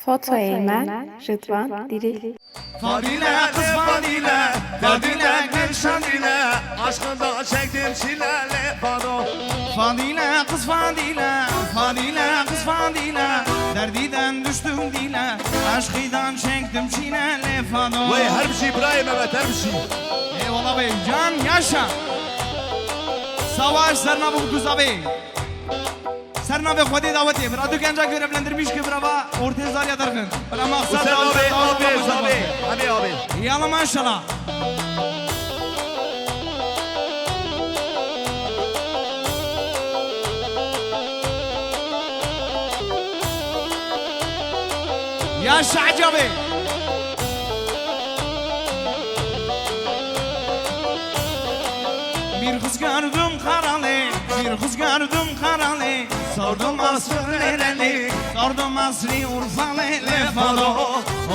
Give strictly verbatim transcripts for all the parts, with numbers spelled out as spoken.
Fotoyê me, Ridwan Dîrî. Fadîle, qız Fadîle, Fadîle, gel şadîle, aşkından çektim çile, lê Fado. Fadîle, qız Fadîle, Fadîle, qız Fadîle, derdîden düştüm dîle, aşkîdan çektim çile, lê Fado. Wey, her bijî birayê Mehmet, her bijî. Eyvallah bey, can yaşa. Savaş, serna bu kuzabê. Ser navê Xwedê dawetê. Bira du genca görevlendirmiş ki bira va ortê Zarya derxin. Bira maqsad Hüseyin abi, abi, abi. Abi, abi. Yalla maşallah. Yaşa Hacı abi. Bir kız gördüm karalı, bir kız gördüm karalı. Sordum aslı nereli, sordum aslı Urfalı, lê Fado.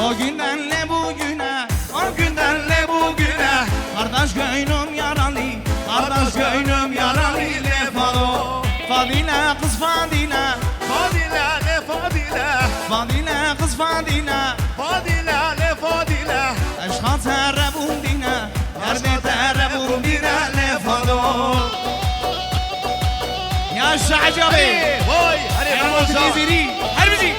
O günden le bugüne, o günden le bugüne, kardeş gönlüm yaralı, kardeş gönlüm yaralı, lê Fado. Fadile, kız Fadile, Fadile, lê Fadile. Fadile, kız Fadile, Fadile, lê Fadile. Eşqa te re bûm dîne, derdê te re bûm dîne, lê Fado. Yaşa Hacı abi. Hey, vay, hadi Eyvallah Ramazan. Her bijî.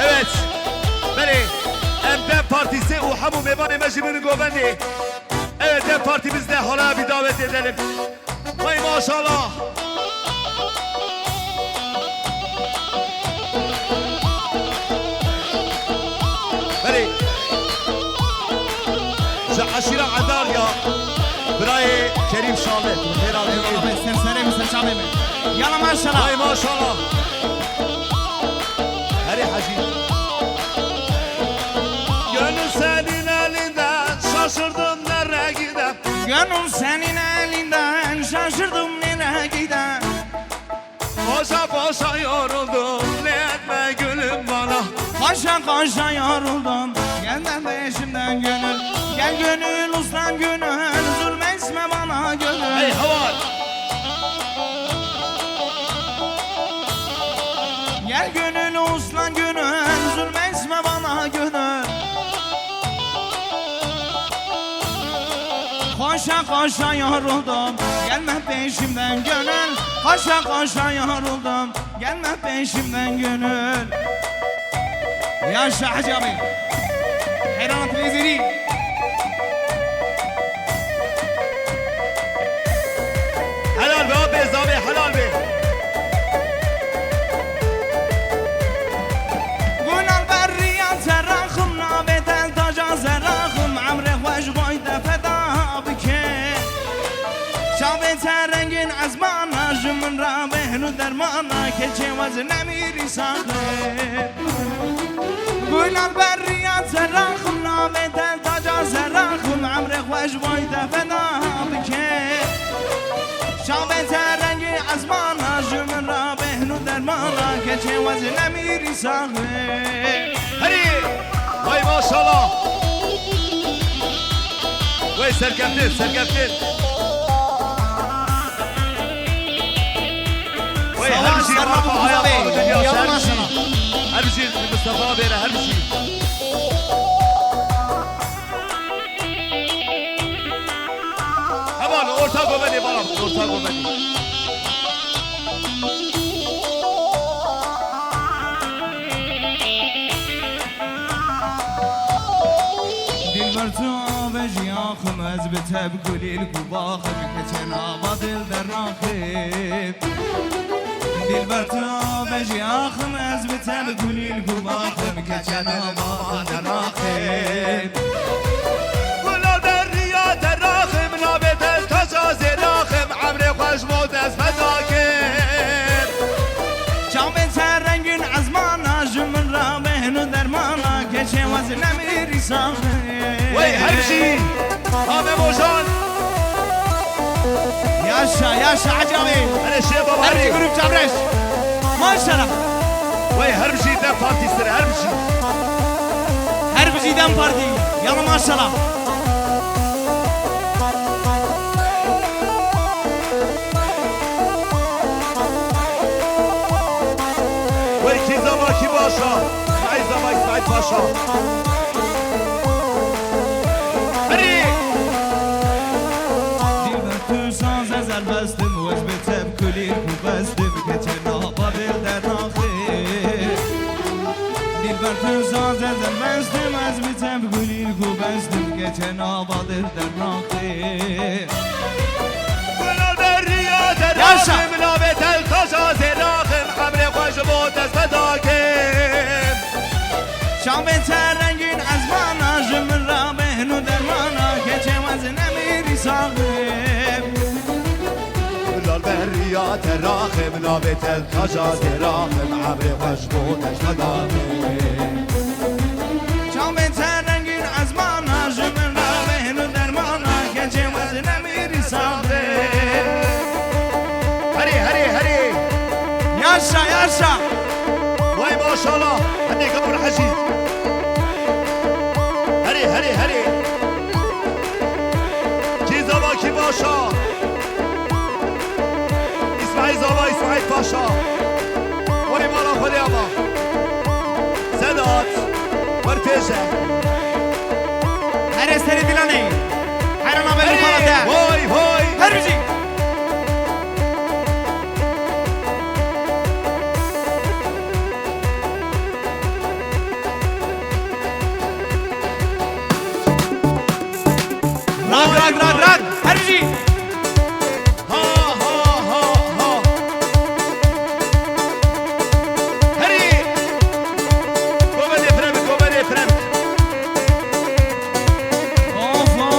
Evet. Belê, em DEM Partisi û hemû mêvanê me jî bin govendê. Evet, DEM Partimizde hala bir davet edelim. Vay maşallah. Belê. Ji eşîra Edar ya. Birayê Kerîm Şalet. Eyvallah be, ser serê min, ser çavê min. Yala maşallah. Vay maşallah. Herê Hecî. Gönül senin elinden, şaşırdım nereye gider. Gönül senin elinden, şaşırdım nereye gider. Koşa koşa yoruldum, ne etme gülüm bana. Koşa koşa yoruldum, gelme peşimden gönül. Gel gönül uslan gönül, zulmetme bana gönül. Hey, havar. Gel gönül uslan gönül, zulmetme bana gönül. Koşa koşa yoruldum, gelme peşimden gönül. Koşa koşa yoruldum, gelme peşimden gönül. Yaşa Hacı abi. Heyran Atlı Ezeli. Helal be abi, Zami, helal be. Gulal berriya zeraxim, navê te taca zeraxim, emrê xwe ji bo te feda bike. Çavê te rengên ezmana, ji min re bêhn û dermana, keçê we ji nemîrî saxê. Gulal berriya zeraxim, navê te taca zeraxim, emrê xwe ji bo te feda bike. Çavê te rengê ezmana, ji min re bêhn û dermana, keçê we ji nemîrî saxê. Herî! Vay maşallah! Vay serkeftin, serkeftin! Vay her şey var, ayağa kalktı ya, her şey. Her şey Mustafa abi, her şey. Hemen orta goveni bana, orta goveni. Dilber tu avêjî axim, ez bi te bi gulî li ku baxim, keçê nava dil dernaxim. Dilber tu avêjî axim, ez bi te bi gulî li ku baxim, keçê nava dil dernaxim. Gula derriya dernaxim, navê te taca zêraxim, emrê xwe ji bo te feda kim. Çavê te rengin ezmana, ji min re bêhn û dermana, keçê we ji nemîrî sax e. Wey, her bijî! Ame Bojan! Yaşa, yaşa Hacı abi. Hele şê baba, her hele. Grup Çavreş. Maşallah. Wey, her bijî DEM Partî sir, her bijî. Her bijî DEM Partî. Yalla maşallah. Paşa, Saîd Zava, Saîd Paşa. Herî! Dilber tu saz ez elbestim, ez bi tevkulî ku bestim, keçê nava dil dernaxê. Dilber tu saz ez elbestim, ez bi tevkulî ku bestim, keçê nava dil dernaxê. Gulal beriya Yaşa! Deraxim, navê teltaja zêraxim, emrê xwe ji bo dest fedakim. Çavên te rengîn ezmana, ji min re bêhn û dermana, keçê we zinemîrî saxim. Gulal beriya Deraxim, navê teltaja zêraxim, emrê xwe ji bo dest fedakim. Çavên te rengîn ezmana, ji min re bêhn û dermana, keçê we zinemîrî saxê. Herê, herê, herê. Yaşa, yaşa. Vay maşallah. Hadi gavur hecî. Herê, herê, herê. Kî zava kî başa. Îsmaîl Zava, Îsmaîl Paşa. Wayî mala xwe lê ava. Sedat, wer pêş e. Herê serê Dilanê. Heyran abe li mala te. Vay, vay. Her bijî. Rag, rag, rag, rag. Her bijî. Ha, ha, ha, ha. Herî. Goverê firem, goverê firem. Of,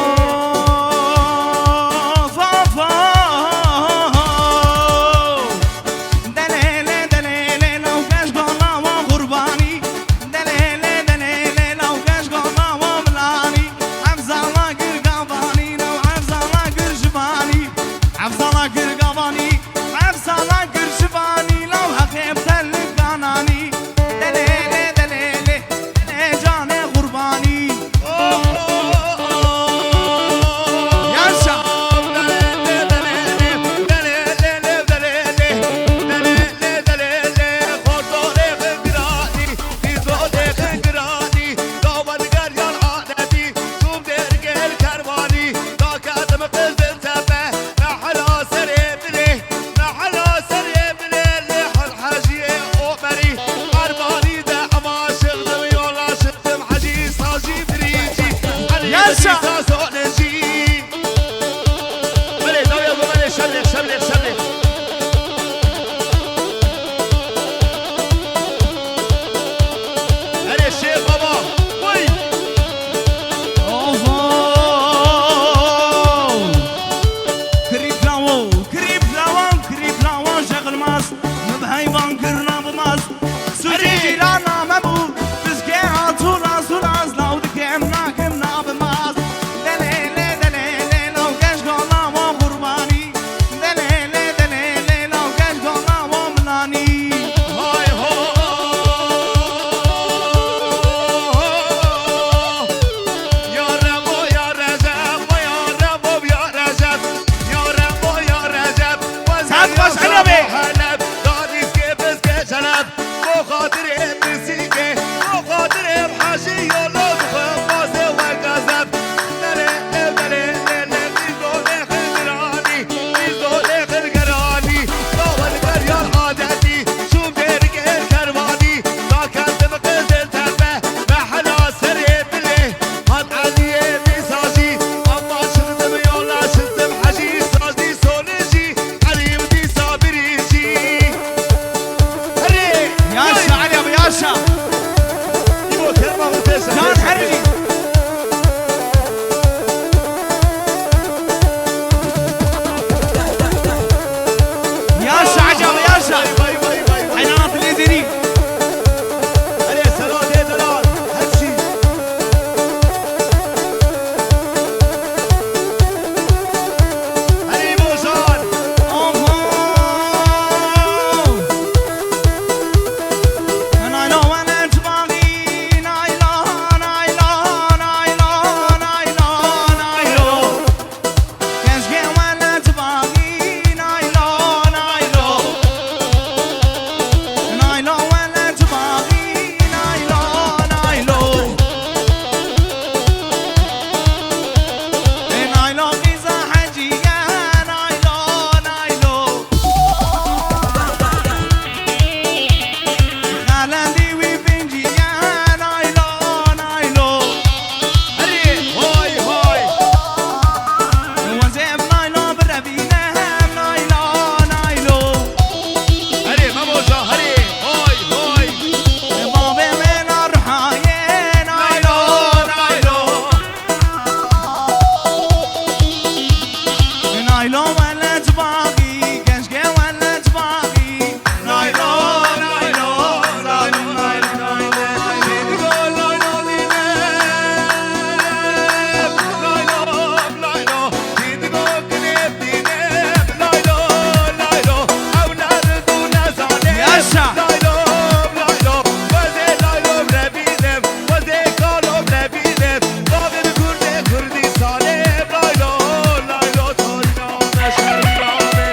Laylo, laylo, wezê laylo revînim, wezê kalo revînim, bavê bi kurdê Kurdistanê, laylo, laylo, torîno me şerî bavê.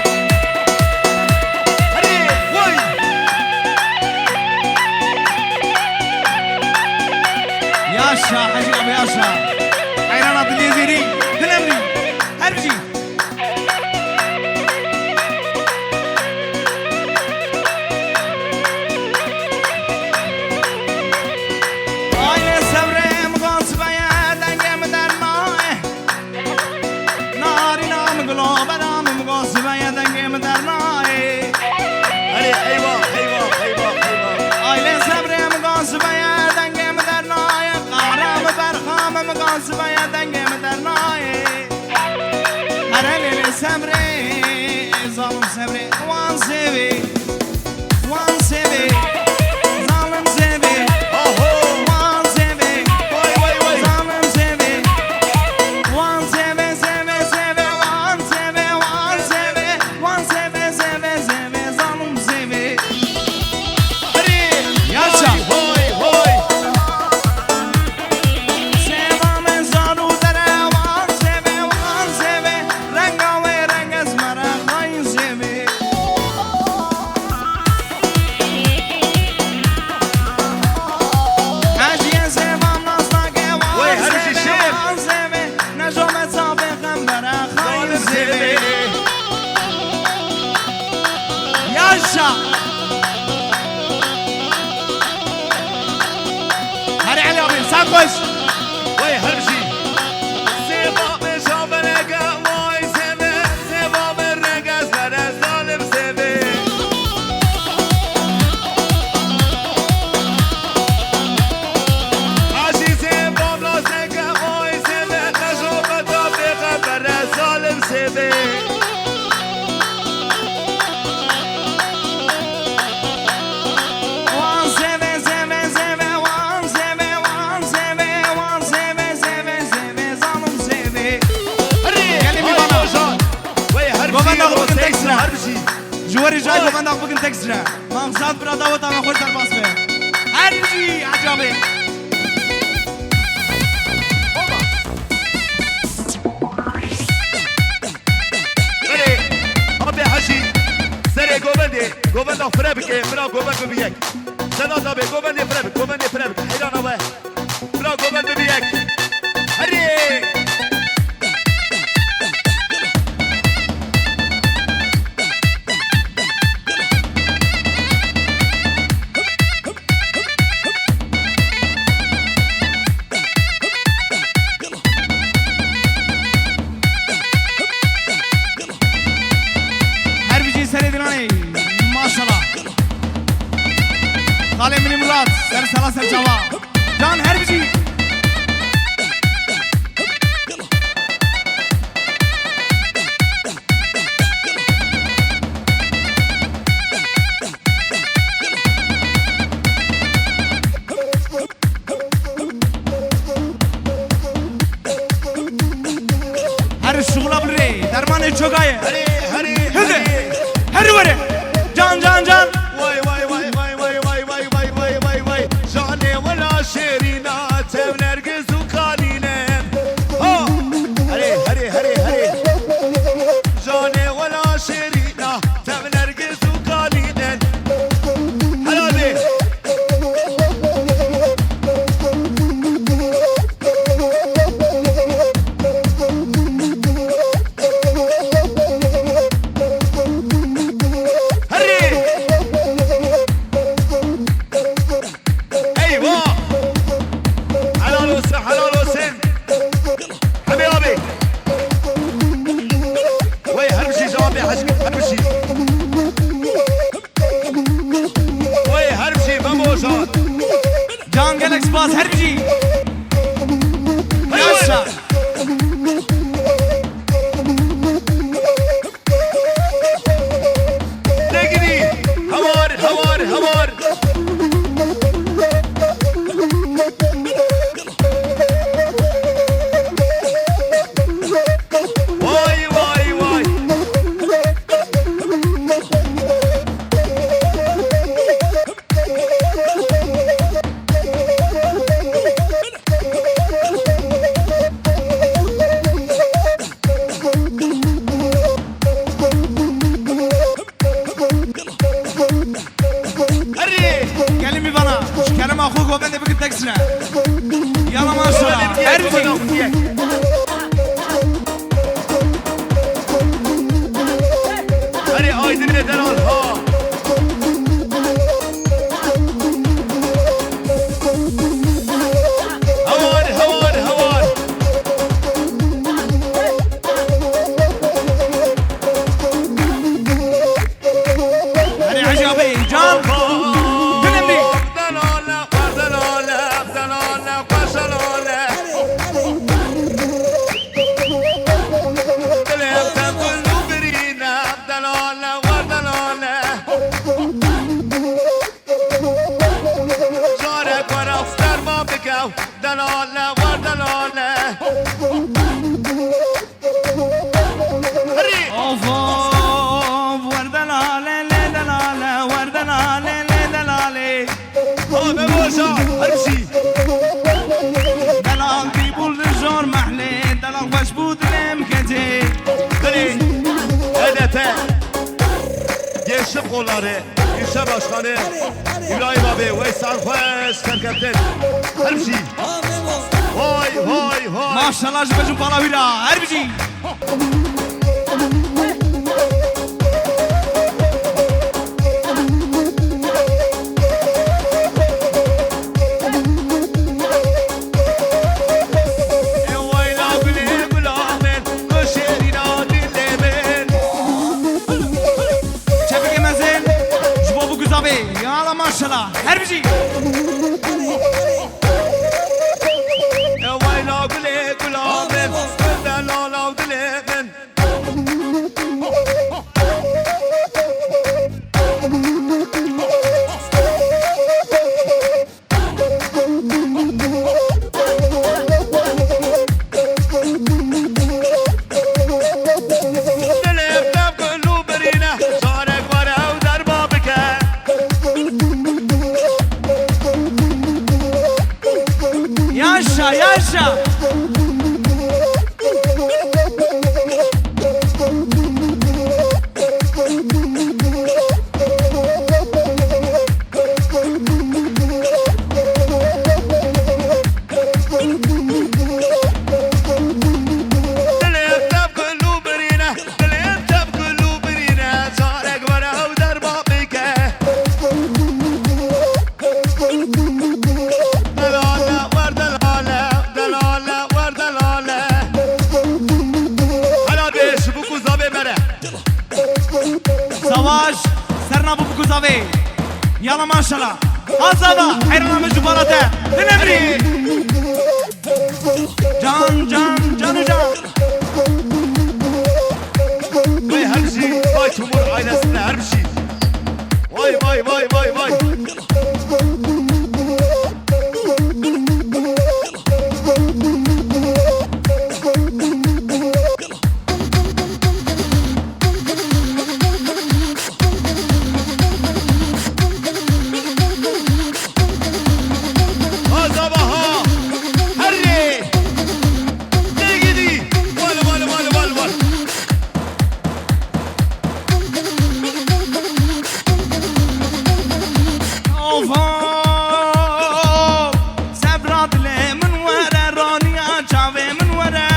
Herê, way! Yaşa, Hacı abi yaşa. Hayrana dilê zêrî, dilemrî. Her bijî. Aile sevrê min gazibeye, dengê min dernayê. Narîna min, gulobera min gazibeye, dengê min dernayê. Erê, eyvah, eyvah, eyvah, eyvah. Aile sevrê min gazibeye, dengê min dernayê. Qara min, berxa min gazibeye, dengê min dernayê. Here lêlê sevrê, zalim sevrê, wan zêvê, wan zêvê, zalim zêvê, aho, wan zêvê, vay, vay, vay, zalim zêvê, wan zêvê, zêvê, zêvê, wan zêvê, wan zêvê, wan zêvê, zêvê, zêvê, zalim zêvê. Herê! Yaşa! Hoy, hoy, hoy! Sêva me zar û dere wan zêvê, wan zêvê. Renga wê reng ez me re xayîn zêvê. Heciyê zêvan nas nake wan zêvê, wan zêvê. Neco me zafê xem bere xayîn zêvê. Yaşa! Herê Elî abi, sen koş. Vay her bijî. Sêva me şaverege, vay sêve, sêva me rege, sere zalim sêve. Hacî sêva me naseke, vay sêve, qejo qeta pêxembere, zalim sêve. Wan zêve, zêve, zêve, wan zêve, wan zêve, wan zêve, zêve, zêve, zalim zêve. Herê, gelê mîvana. Govenda xwe bikin tek sira. Ji we re jay govenda xwe bikin tek sira. Maxzat bira daweta me xwe derbas be. Her bijî Hecî abi. Erê, abê Hecî, serê govendê, govenda fire bike, bira govend bibe yek. Sedat abê, govendê fire bike, govendê fire bike, heyrana we. Bira govend bibe yek. Herê! Her bijî serê diranê. Maşallah. Xalê min î Murat. Ser sala ser çava. Can her bijî. Her şuxula bi rê, dermanê çoka ye. Herê, herê, hede, herê. Her were. Can, can, can. Vay, vay, vay. Canê wela şêrîna, tev nergiz û kalîne. Ha! Herê, herê, herê, herê. Canê wela şêrîna, tev nergiz û kalîne. Helal be. Herê! Eyvah! Helal olsun, helal olsun. Hemî abi. Wey her bir şey cevap ver, her bir şey. Wey her bir şey, ben bu olsa. Can gelek spas her bijî. Yaşa. Negirî. Hawar, hawar, hawar. Vay, vay, vay. Herî! Gelî mîvana, ji kerema xwe govendê bikin teksine. Yala maşala, her bî. Herî Aydinê delal ha. Hewar, hewar, hewar. Herî Hecî Abê, can. Bilim bî. Delale, delale, delale, delale. Dilê te gul û birîne, delale, war delale. Carek were derman bike, delale, war delale. Herî! Of, of, wer delale, lê delale, wer delale, lê delale. Ha, me boşa, her şey. Delal bî bû li jor mehlê, delal xweş bû dilê min ketê. Herî, H D P, Gençlik Kolları, ilçe başkanı İbrahim abi, Veysel Xweş, serkeftin. Her şey. Vay, vay, vay. Maşallah ji Becûn Palawîra, her bijî. Çepikê mezin ji bo Bûkuzavê. Yala maşallah. Her bijî. Ewayla gulê gula min, delala dilê min. Dilê min gul û birîne, carek were ew derba bike. Yaşa, yaşa. Dilê te bi gul û birîne, dilê te bi gul û birîne, carek were ew derba bike. Delale, wer delale, delale, wer delale. Helal be, ji Bûkuzavê mere. Savaş, serna Bûkuzavê. Yala maşallah. Azada, heyrana min ji bala te. Binemrî. Can, can, can û can. Vay her şey, vay Timur ailesine her şey. Vay, vay, vay, vay, vay. Azabaha, herrê, têgidî, wal, wal, wal, wal, wal. Of, of, sebra dilê min were, raniya çavê min were.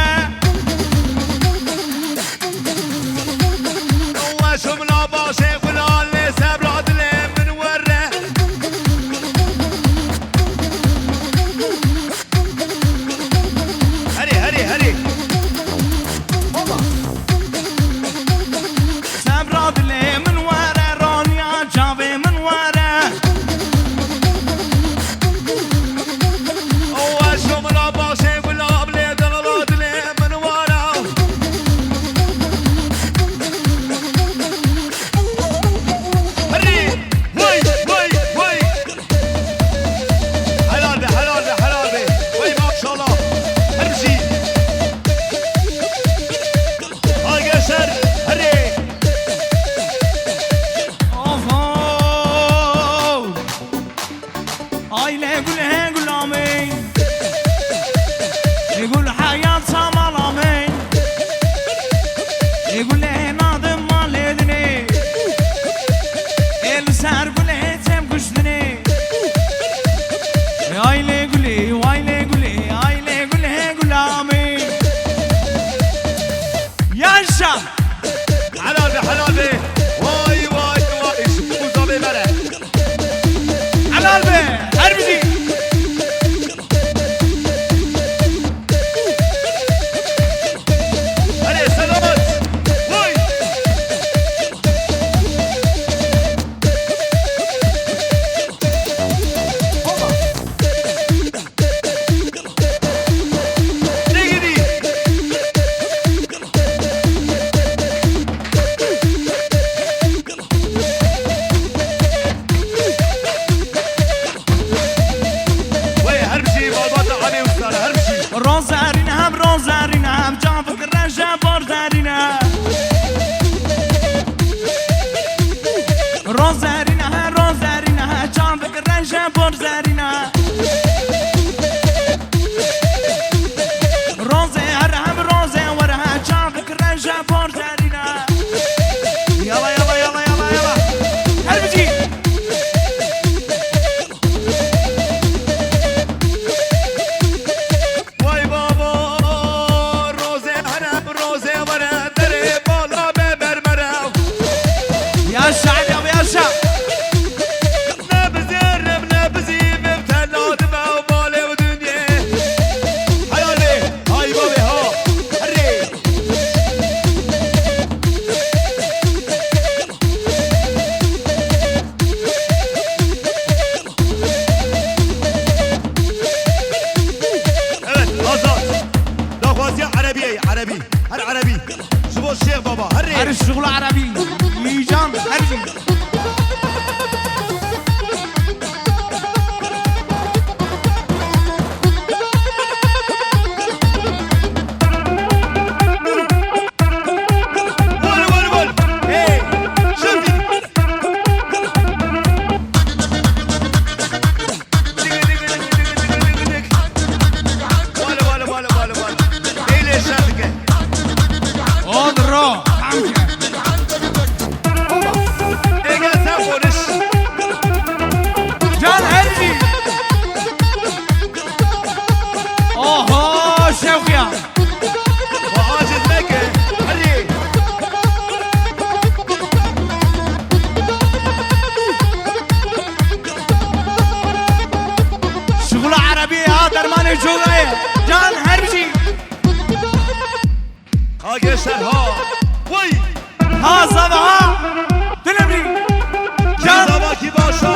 Weşim la başê gula lê sebra dilê min were. Herê, herê, herê. Sebra dilê min were, raniya çavê min were. Weşo min a başê gula lê dila dilê min were. Herê, vay, vay, vay. Helal be, helal be, helal be. Vay maşallah. Her şey. Arkadaşlar, hadi. Of, of. Aile gule gulamê. Gul hayat samalamê. Gule nadim maledine. El ser Her şixula Erebî, Mîcan, her jî. Vur, vur, vur. Hey, şefî. Bale, bale, bale, bale, bale. Eyle şer dike. Odro. Ege sen konuş. Can Erbil. Oho, Şevkiya. Aciz neke. Hadi. Şixula Erebî ya dermanê coga ye. Can her bijî. Ha gençler ha. Vay. Ha zava ha. Dilimrî. Can. Zava ki başa.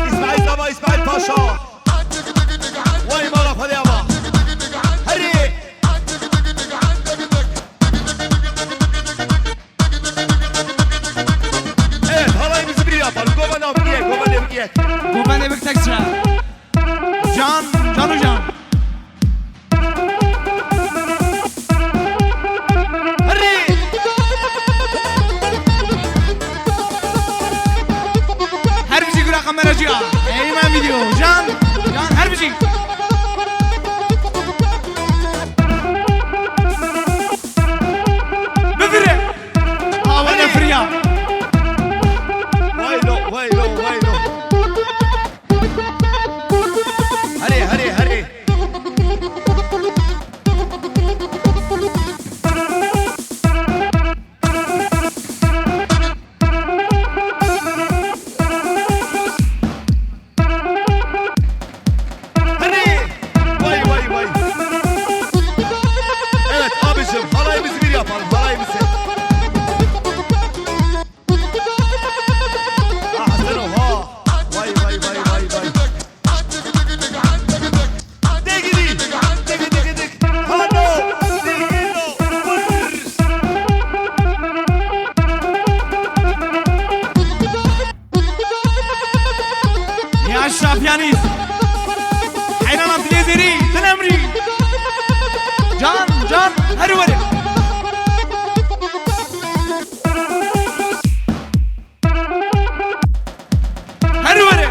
İsmail Zava, İsmail Paşa. Vay mala Xwedê ama. Herî. Evet, halayımızı bir yapalım. Govana bir giyek, govana bir giyek. Govana bir tek sıra. Can, Canu Can. Herî. Her bijî gura kamera ciya. Eymen video. Can, Can her bijî. Bifire. Havale firiya. Vay lo, vay lo, vay lo. Herî, herî, herî. Herî. Vay, vay, vay. Evet abicim, halayımızı bir yapalım, halayımızı. Ah, sen oha. Vay, vay, vay, vay, vay. Degidi, degidi, degidi. Hano, degidi. Ya şapiyanîz. Heyran Abdülezeri, Dilemri. Can, can, her were. Her were.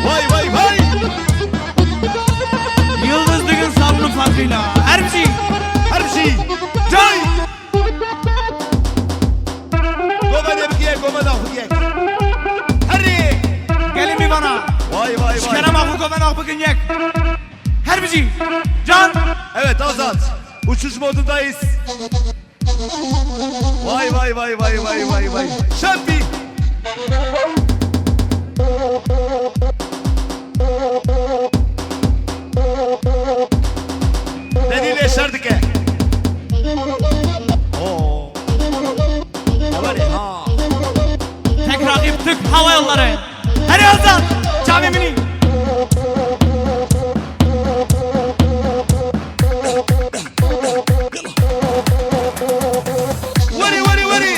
Vay, vay, vay! Yıldız Düğün salonu farkıyla. Her bir şey. Her bir şey. Can! Govene bigiyek, govena xwe yek. Herî! Gelin bir bana. Vay, vay, vay. Şikere ma xwe govena xwe bikin yek. Her bir şey. Can! Evet, Azat. Uçuş modundayız. Vay, vay, vay. Şampi. Nedî lê şer dike. Oo. Haberî ha. Tek rakip Türk Hava Yolları. Herî Azat, çavê min î. Werî, werî, werî.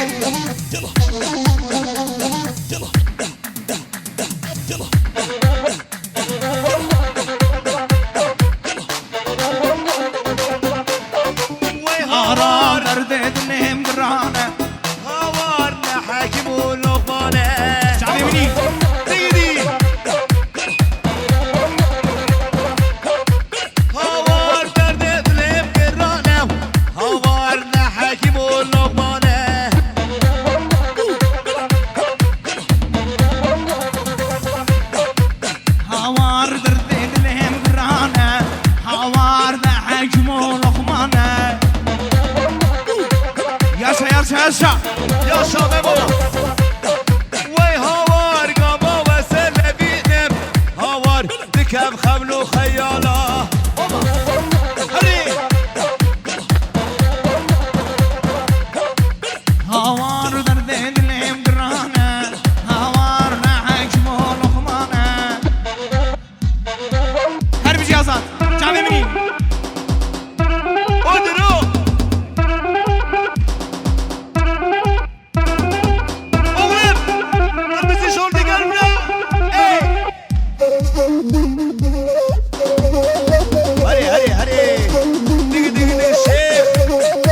Derdê dilê em giran e, hawar de Hekîm û Luqman e. Yaşa, yaşa, yaşa. Yaşa be baba. Wey hawar, gava we ser levînim. Hawar, dikem xeml û xeyala. Herê. Hawar derdê dilê em giran e, hawar ne Hekîm û Luqman e. Her bijî Azad. Çavê min î. O diro. Oğlum. Kırmızı şortu görmüyor. Ey. Hadi, hadi, hadi. Digi, digi, digi, şey.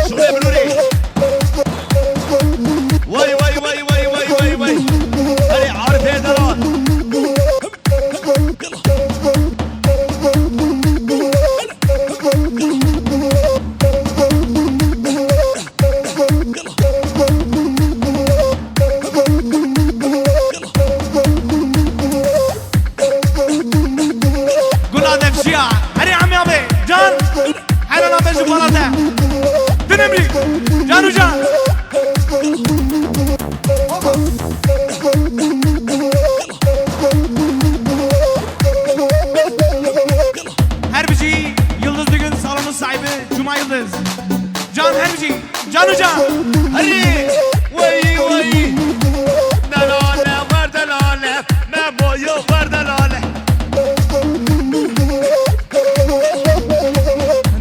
Şuraya bir oraya. Vay, vay, vay. Hadi, Arife Dalan. Gula devşiya. Herê Emi abi. Can. Helal abi şu balata. Dinemli. Can Uca. Her bijî Yıldız Dügün salonun sahibi Cuma Yıldız. Can her bijî. Can Uca. Herî. Wey, wey. Delale, ver delale. Memoyo, ver delale.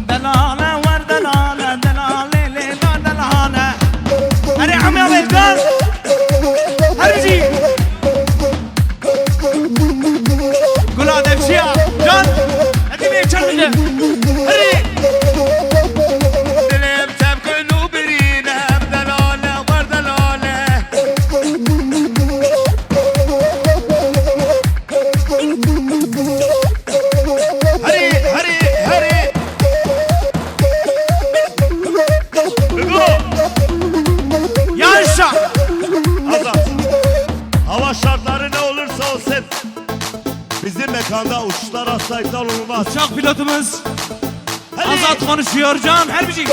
Delale, ver delale. Delale, le, ver delale. Herê Emi abi, can. Her bijî. Gula devşiya, can. Hadi bir çarpıcı. Hadi. Dilê em tevkin û birîn e, delale, wer delale. Herî, herî, herî. Bigo. Yaşa. Azat. Hava şartları ne olursa olsun, bizim mekanda uçuşlar asla iptal olmaz. Uçak pilotumuz Hadi. Azat konuşuyor can, her bijî.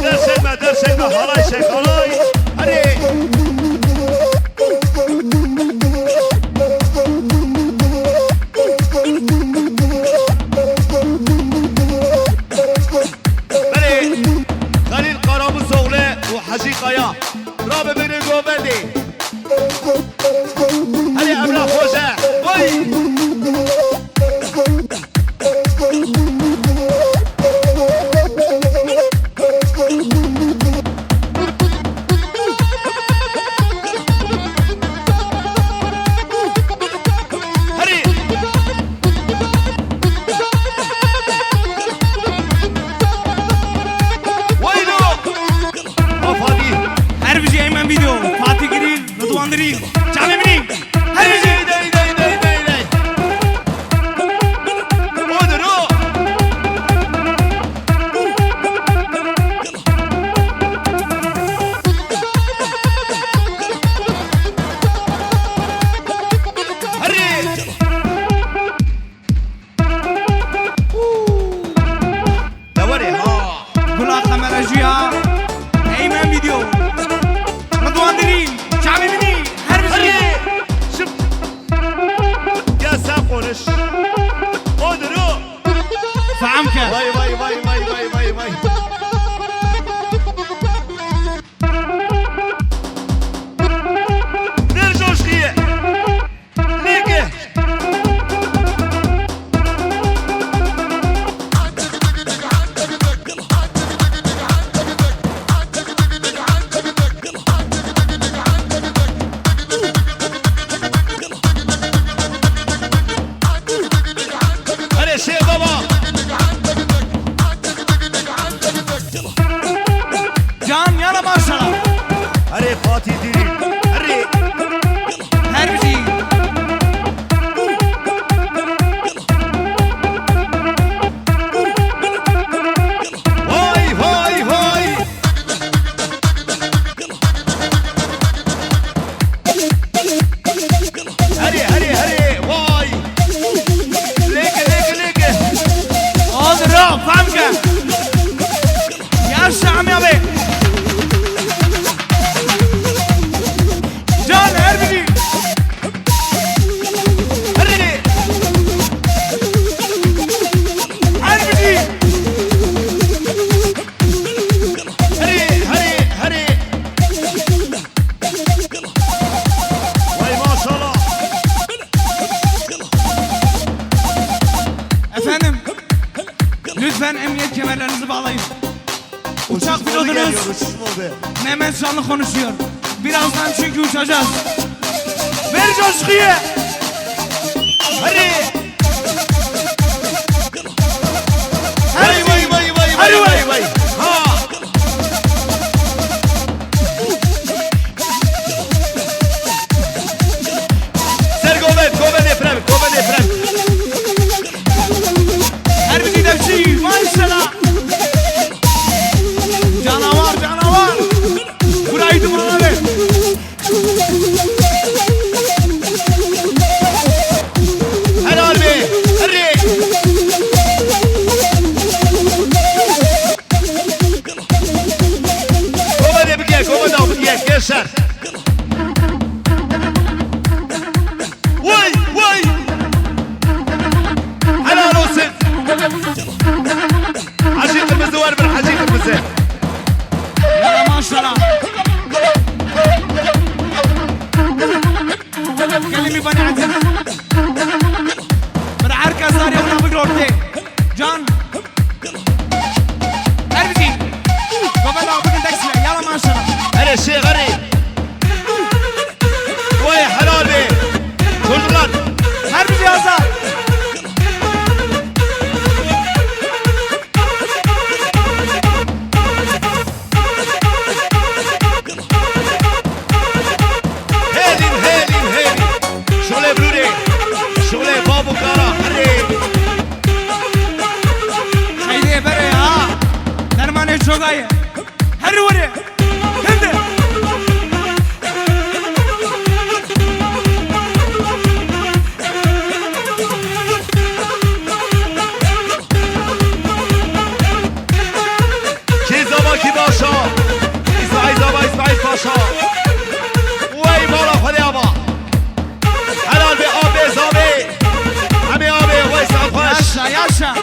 Derşekme, derşekme, halay çek, halay. Hadi. Belê, Xelîl Karabuzoğlu û Hecî Kaya. Rabe bêne govendê. Hadi Emrah Hoca. Vay. Hadi. Vay lo. Afadî. Her bijî Eymen Video, Fatih Giril, Rıdvan Diri, Çavê Minî. Her bijî. Dey, dey, dey, dey, dey, dey. Odur o. Herî. Dewerê ha. Gula kameracıya. Eymen Video. Rıdvan Diri. Çavê Minî. Her bijî. Herî. Emniyet kemerlerinizi bağlayın. Uçak pilotunuz Mehmet Canlı konuşuyor. Birazdan çünkü uçacağız. Ver coşkuyu. Hadi. Vay, vay, vay, vay, vay, vay, vay. Ha. Ser govend, govendê firem, govendê firem. Her bir devçi, maşallah. Canavar, canavar. Burayı dumana ver. Helal be. Hadi. Govendê bike, govenda bike, gençler. Vay, vay. Helal olsun. Hacı Kırmızı var bir Hacı Kırmızı. Ya maşallah. Gelin bir bana hadi. Bir herkes var ya, buna bir ortaya. Can. Her bir şey. Govend ağa bugün dersine. Yala maşallah. Hele şey gari. Vay helal be. Çocuklar. Her bir şey hazır. Hêlîn, hêlîn, hêlîn. Şolê brûrê. Şolê bav û kara. Herê. Heydê berê ha. Dermanê çoga ye. Herê were. Hende. Kî zava kî başa. Îsmaîl zava Îsmaîl Paşa. Wey mala Xwedê ava. Helal be abê zavê. Emê abê wey saet xweş. Yaşa, yaşa.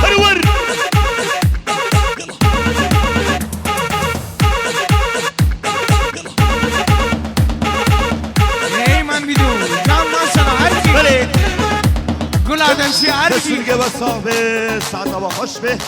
Hadi vur. Hey man, video. Can maşallah, her şey. Belê. Gul Adem şey, her şey. Destûr gebe sax be, saet ava xweş be.